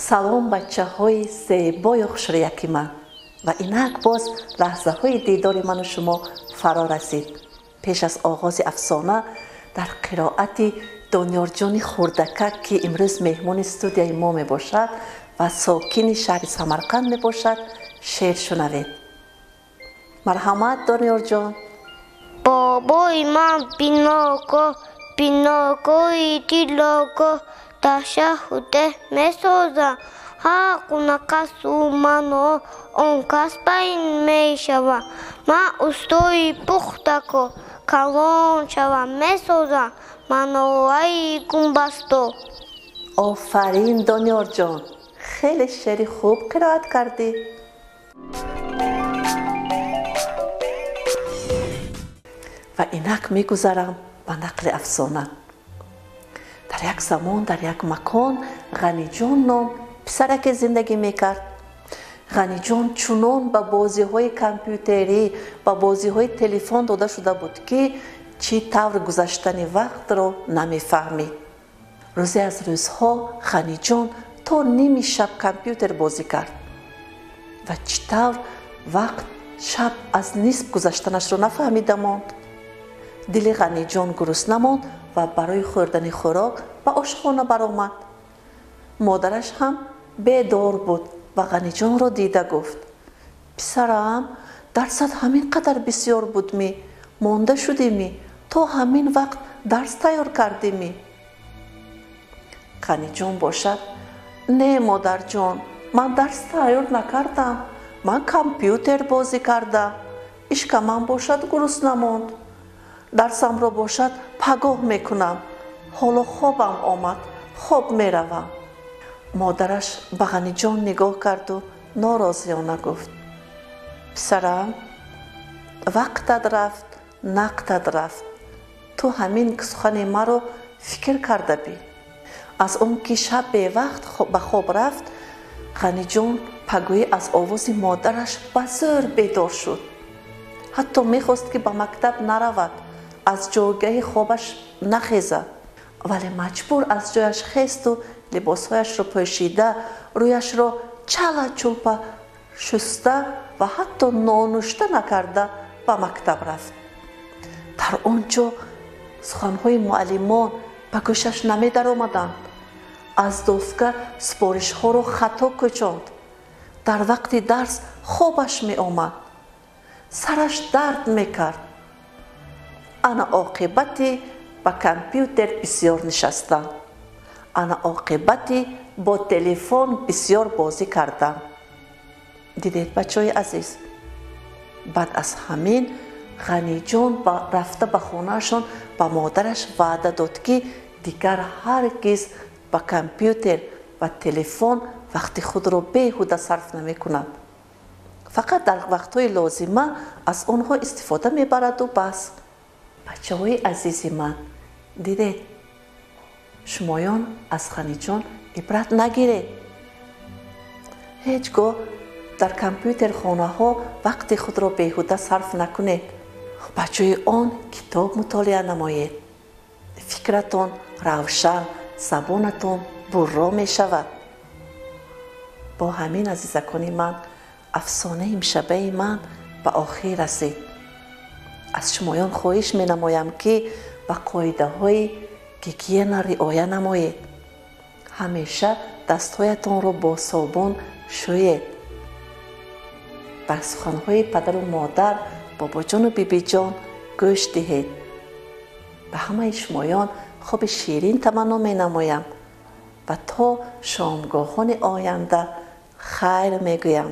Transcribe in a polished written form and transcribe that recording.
Салом, бачаҳои зебою хушрӯяки ман. Ва инак боз лаҳзаҳои дидори ману шумо фаро расид. Пеш аз оғози афсона дар қироати Дониёрҷони хурдакак, ки имрӯз меҳмони студияи мо мебошад ва сокини шаҳри Самарқанд мебошад, шеър шунавед. Марҳамат, Дониёрҷон. Бобои ман биногоҳ, биногоҳи дилогоҳ, дар шаҳру деҳ месозад. Ҳар гуна касу мано он кас байн мешавад. Ман устои пухтако калон шавам, месозам манораи гумбасто. Офарин, Дониёрҷон, хеле шеъри хуб қироат кардӣ. Ва инак мегузарам ба нақли афсона. Дар як замон, дар як макон Ғаниҷон ном писараке зиндагӣ мекард. Ғаниҷон чунон ба бозиҳои компютерӣ, ба бозиҳои телефон дода шуда буд, ки чӣ тавр гузаштани вақтро намефаҳмид. Рӯзе аз рӯзҳо Ғаниҷон то ними шаб компютер бозӣ кард ва чӣ тавр вақт шаб аз нисф гузаштанашро нафаҳмида монд. Дили Ғаниҷон гурусна монд ва барои хӯрдани хӯрок ба ошхона баромад. Модараш ҳам бедор буд ва Ғаниҷонро дида гуфт: писарам, дарсат ҳамин қадар бисёр будмӣ? Монда шудемӣ? То ҳамин вақт дарс тайёр кардемӣ? Ғаниҷон бошад: не, модарҷон, ман дарс тайёр накардам, ман компютер бозӣ кардам, ишкамам бошад гурусна монд, дарсамро бошад пагоҳ мекунам, ҳоло хобам омад, хоб меравам. Модараш ба Ғаниҷон нигоҳ карду норозиёна гуфт: писарам, вақтат рафт, нақтат рафт, ту ҳамин сухани маро фикр карда бин. Аз он ки шаб бевақт ба хоб рафт, Ғаниҷон пагоҳӣ аз овози модараш ба зӯр бедор шуд. Ҳатто мехост, ки ба мактаб наравад, аз ҷойгаҳи хобаш нахезад, вале маҷбур аз ҷояш хесту либосҳояшро пӯшида, рӯяшро чала-чулпа шуста ва ҳатто нонушта накарда ба мактаб рафт. Дар он ҷо суханҳои муаллимон ба гӯшаш намедаромаданд. Аз доска супоришҳоро хато кӯчонд. Дар вақти дарс хобаш меомад, сараш дард мекард. Ана оқибати ба компютер бисёр нишастан, ана оқибати бо телефон бисёр бозӣ кардан. Дидед, бачаҳои азиз, баъд аз ҳамин Ғаниҷон рафта ба хонаашон ба модараш ваъда дод, ки дигар ҳаргиз ба компютер ва телефон вақти худро беҳуда сарф намекунад, фақат дар вақтҳои лозима аз онҳо истифода мебараду бас. Бачаҳои азизи ман, дидед, шумоён аз Ғаниҷон ибрат нагиред. Ҳеҷ гоҳ дар компютерхонаҳо вақти худро беҳуда сарф накунед. Ба ҷои он китоб мутолиа намоед. Фикратон равшан, забонатон бурро мешавад. Бо ҳамин, азизакони ман, афсонаи имшабаи ман ба охир расид. Аз шумоён хоҳиш менамоям, ки ба қоидаҳои гигиена риоя намоед. Ҳамеша дастҳоятонро бо собун шӯед. Ба суханҳои падару модар, бобоҷону бибиҷон гӯш диҳед. Ба ҳамаи шумоён хоби ширин таманно менамоям ва то шомгоҳони оянда хайр мегӯям.